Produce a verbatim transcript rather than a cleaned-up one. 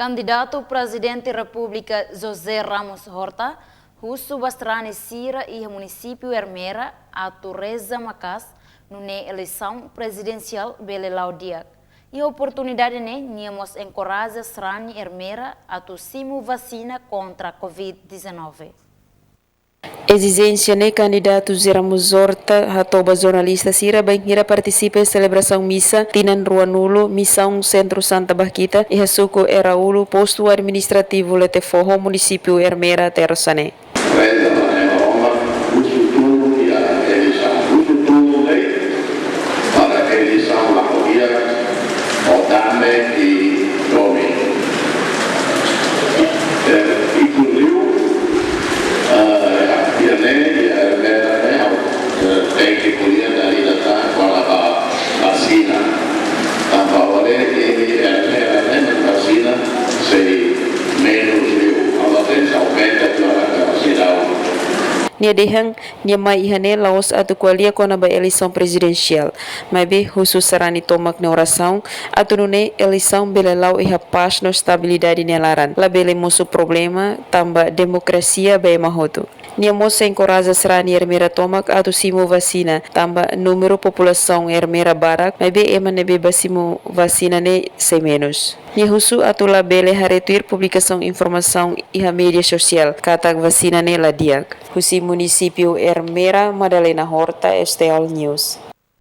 Kandidatu Prezidente Repúblika José Ramos Horta husu ba sarani sira iha munisípiu Ermera atu reza maka'as nune'e eleisaun prezidensiál bele la'o di'ak. Iha oportunidade ne'e, nia mós enkoraja sarani Ermera atu simu vasina kontra covid dezanove. Ezijénsia ne'e kandidatu José Ramos Horta hato'o ba jornalista sira bainhira partisipa iha selebrasaun misa tinan ruanulu Misaun Sentru Santa Bakhita iha suku Eraulu, postu administrativu Letefoho, munisípiu Ermera, tersa ne'e. Reza ba Nai Maromak, husu tun iha eleisaun, husu tun lei, para eleisaun la'o di'ak ho dame i domin. Eh, ikus liu, eh, iha ne'e, iha Ermera ne'e, eh, tenke ko'alia dala ida tan kona-ba vasina. Tanba agora ne'e, iha Ermera ne'e, vasina sei menus liu. Agora tenke aumenta tiha ona ka seidauk. Nia dehan, nia mai iha ne'e la'ós atu ko'alia kona-ba eleisaun prezidensiál, maibé husu sarani tomak nia orasaun atu nune'e eleisaun bele la'o iha pás no estabilidade nia laran, labele mosu problema, tanba demokrasia ba ema hotu. Nia mós enkoraja sarani Ermera tomak atu simu vasina, tanba númeru populasaun Ermera barak, maibé ema ne'ebé bá simu vasina ne'e sei menus. Nia husu atu labele haree tuir publikasaun informasaun iha média sosiál katak vasina ne'e la di'ak. Husi munisípiu Ermera, Madalena Horta, S T L News.